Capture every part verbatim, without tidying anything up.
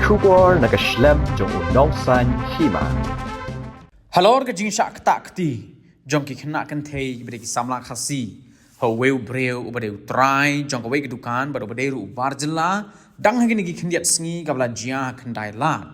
Khubor na ka shlem jong u Nongsaiñ Hima. Halor ka jingshah ktah kti jong ki khynnah kynthei ba dei ki samla Khasi ha uwei u briew uba dei u trai jong kawei ka dukan bad uba dei ruh u bar jylla, dang ha kine ki khyndiat sngi kaba la jia ha Khyndailad.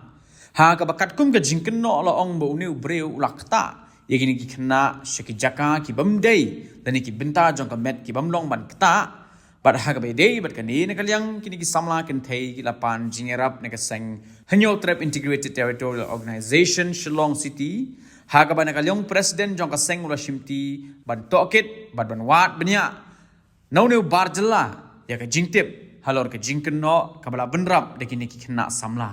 Ha kaba katkum ka jingkynnoh la ong ba une u briew u la ktah ïa kine ki khynnah sha ki jaka ki bym dei lane ki bynta jong ka met ki bym long ban ktah. Bad ha kaba ïadei bad kane, na ka liang kine ki samla kynthei ki la pan jingïarap na ka seng Hynñiewtrep Integrated Territorial Organization Shillong City, ha kaba na ka liang president jong ka seng u la shimti ban tohkit bad ban wad bniah na une u bar jylla ïa ka jingtip halor ka jingkynnoh kaba la bynrap da kine ki khynnah samla.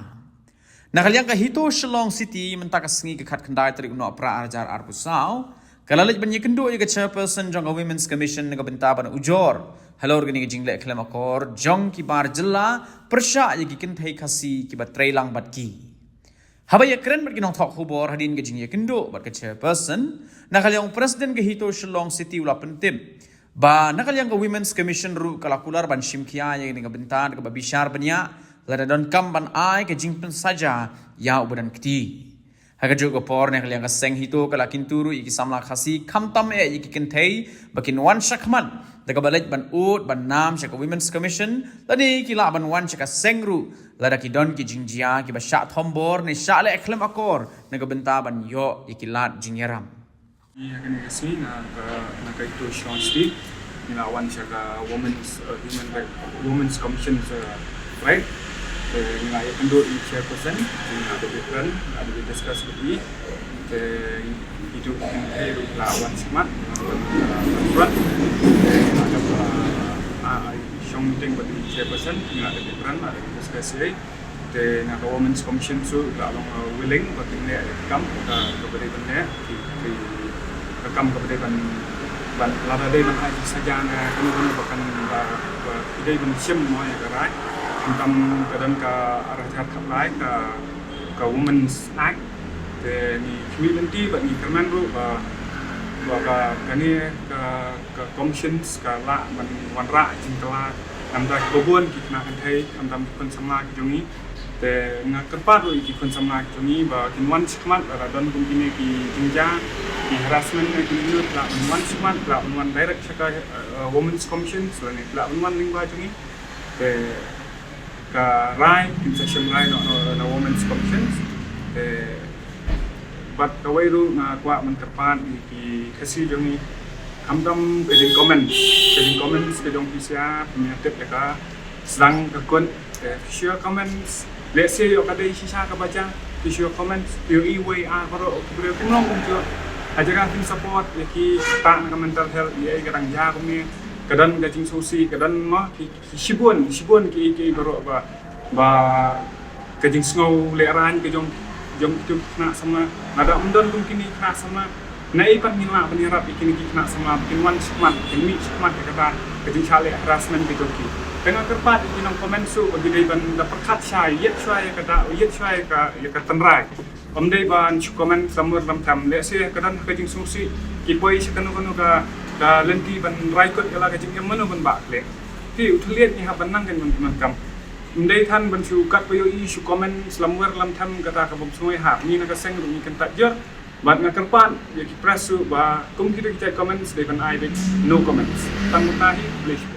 Na ka liang ka HITO Shillong City, mynta ka sngi ka khatkhyndai tarik u Nohprah arhajar arphew saw, ka la leit ban ïakynduh ïa ka chairperson jong ka Women's Commission na ka bynta ban ujor halor kane ka jingleh khlem akor jong ki bar jylla pyrshah ïa ki kynthei Khasi kiba trei lang bad ki. Haba ïakren bad ki nongthoh khubor hadien ka jingïakynduh bad ka chairperson, na ka liang president ka HITO Shillong City u la pyntip ba na ka liang ka Women's Commission ruh ka la kular ban shim khia ïa kane ka bynta da kaba bishar bniah lada donkam ban ai ka jingpynsaja ïa uba don kti. Ha kajuh ka por, na ka liang ka seng HITO ka la kyntu ruh ïa ki samla Khasi, khamtam eh ïa ki kynthei, ba kin wan shakhmat da kaba leit ban ud ban nam sha ka Women's Commission, lane ki lah ban wan sha ka seng ruh lada ki don ki jingjia kiba shah thombor ne shah leh khlem akor na ka bynta ban ïoh ïa ki lad jingïaram. Ïa kane ka sngi na ka, na ka HITO Shillong City, ngi la wan sha ka Women's, uh, Human Right, Women's Commission, uh, right. Te ngi la ïakynduh ïa i chairperson, ngi la dep ïakren, ngi la dep discuss bad i. Te kito ki kynthei ruh la wan shakhmat, la wan, uh, front. Te ngi la dep, uh, uh, shong meeting bad i chairperson, ngi la dep ïakren, la dep discuss ïa i. Te na ka Women's Commission ruh la long, uh, willing ba kin leh ka kam ka, kaba dei ban leh, ki, ki, ka kam kaba dei ban, ban, lada dei ban ai jingsaja ne kano kano ba kan, ba, ba ki dei ban shim mo ïa ka rai. Khamtam ka don ka arhajar khatlai ka, ka Women's Act. Te ngi khmih lynti bad ngi kyrmen ruh ba, ba ka, kane ka, ka commissions ka lah ban wanrah jingkylla na ka bynta kiba bun ki khynnah kynthei, khamtam ki khun samla ki jong ngi. Te nga kyrpad ruh ïa ki khun samla ki jong ngi ba kin wan shakhmat, lada don kum kine ki jingjia, ki harassment ne kine kine, ki lah ban wan shakhmat, ki lah ban wan direct sha ka, eh, Women's Commission, lane ki lah ban wan lyngba jong ngi. Te ka rai kin sa shim rai na, na, na Women's Commission. Te bad kawei ruh nga kwah ban kyrpad ïa ki Khasi jong ngi, khamtam ka jing comments, ka jing comments ka jong phi sha, phi ïa tip ïa ka, sdang ka kut, eh, phi shu comments. Lehse ïoh ka dei shisha kaba jia, phi shu comments, phi ïohi wei ar baroh ki briew kim long kumjuh. Ha jaka phin support ïa ki, kata na ka mental health, ïa ka dang jia kumne, ka don ka jingsngewsih, ka don mo, ki, ki shibun, shibun ki, ki baroh ba, ba ka jingsngew lehraiñ ka jong, jong kito ki khynnah samla. Lada ym don kum kine ki khynnah samla, naei pat ngin lah ban ïarap ïa kine ki khynnah samla ba kin wan shakhmat, kin mih shakhmat ïa kata ka jingshah leh harassment ka jong ki. Te nga kyrpad ïa ki nong comments ruh ba ki dei ban da pyrkhat shai, ïeit shwa ïa ka dak, ïeit shwa ïa ka, ïa ka tynrai. Ym dei ban shu comment lamur lamtem. Lehse ka don ka jingsngewsih, ki poi sha kano kano ka, ka lynti ban rai kut ïa la ka jingim, mano ban bah khleh. Te u thylliej ngi hap ban nang kan ban, ban kam. Ym dei than ban shu kat ba ïohi shu comment lamur lamtem kata ka bym sngewsih ha. Ngi na ka seng ruh ngi kyntait jur. Bad nga kyrpad ïa ki press ruh ba kum kito ki jait comments dei ban ai beit no comments. Tang mynta hi, leh shu